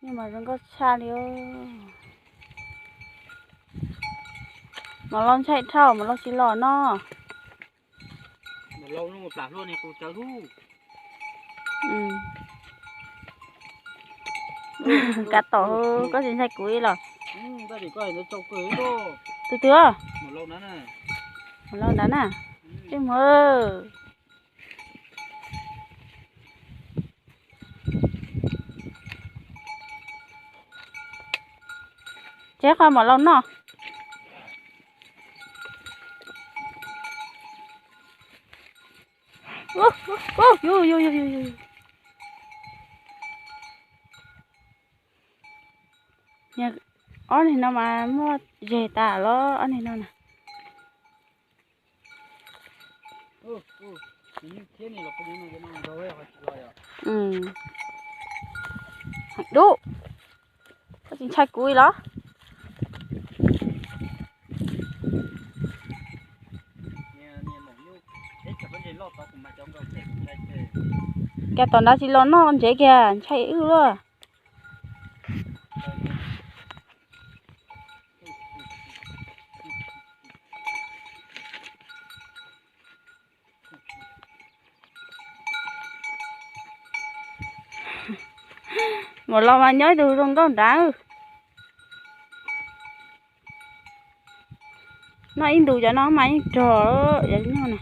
Nws mas zoo nkauj tshaj li. Maum laus ntshai dhau, maum laus tsis los no. Kav tom, koj tsis ntshai kuv ib los? Tus twg? Maum laus ntawd na. Tij Muas. Tseb qhov maum laus noj. Ob niag no mas muaj zes tas los ob niag no na. Heev dub. Koj tsis ntshai kuv los? Cas tom ntawd tsis los noj ntsev kiag, ntshai wb luaj. Maum laus mas nyob ib tug zoo nkauj nrad. Noj ib ntus cov no mas yeej rog cov nyuj na.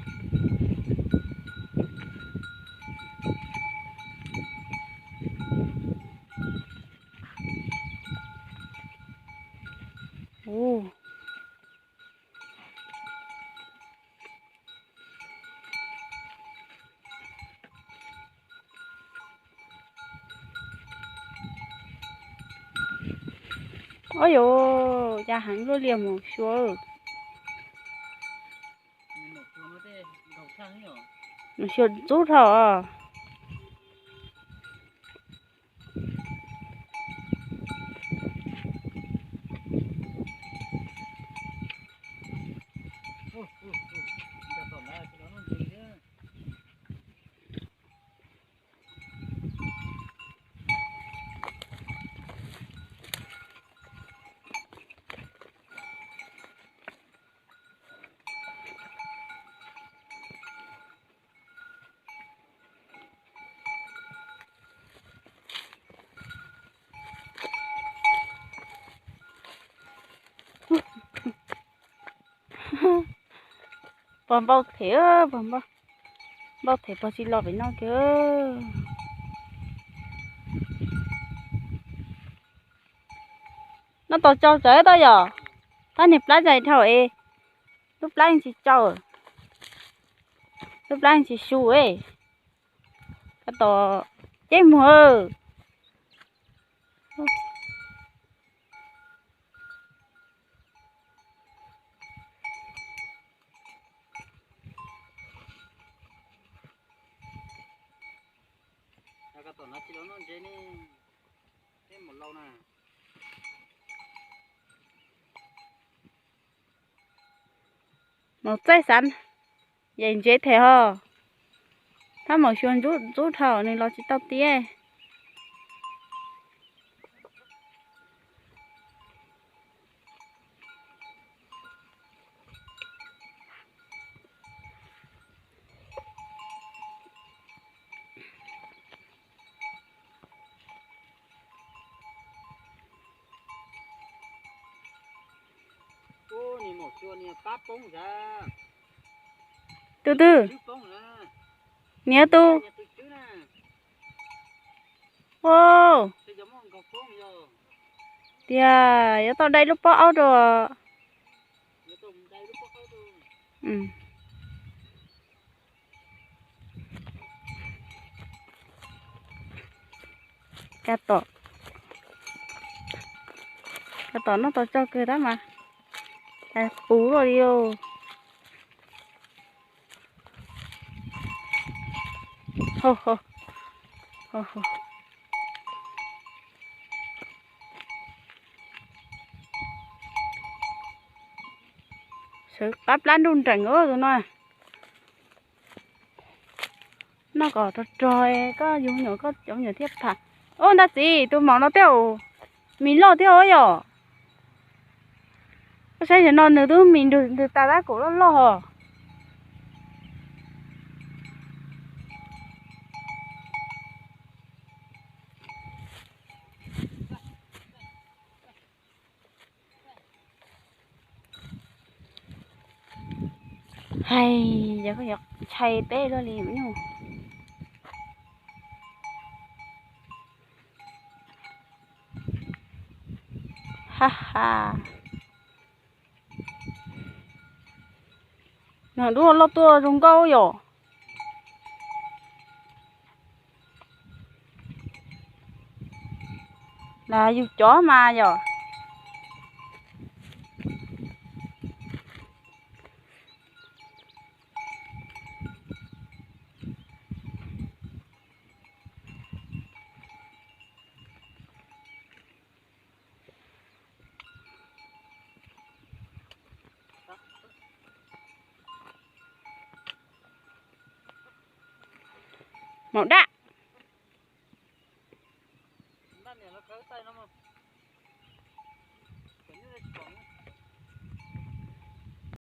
Ub yus, cas heev luaj li maum xyuas. Maum xyuas ntxub dhau. Pog npauj them, pog npauj them, pog tsis los pem no kiag. Noj tau tsau tsawv tau yom? Tab niag plab ntshai dhau es, lub plab yeej tsis tsau, lub plab yeej tsis su es. Koj tos, Ceb Muas. Maum txaij xav yais ntsev them ho, tab maum xyuas ntxub dhau nws los tsis tau tiag. Tus twg? Niam tus. Tias yuav tau dai lub pob aub rau. Kab tom, kab tom noj tau tsau kawg tab mas, puv luaj li os. Sawv qab plab nruj nreem tus no. Noj kom rog rog, koj yug nyuam, koj cov me nyuam thiaj pham. Ua ntag txiv, tus maum no tej zaum mis loj thiab os yom. Koj saib no nws twb mis ntws tas tab kaum loj loj hos. Hais, yog koj yuav ntshai peb luaj li mas nyuj. Ha ha. Nws dub loj tuaj zoo nkauj yom. Las yus cov mas yom. Maum dab.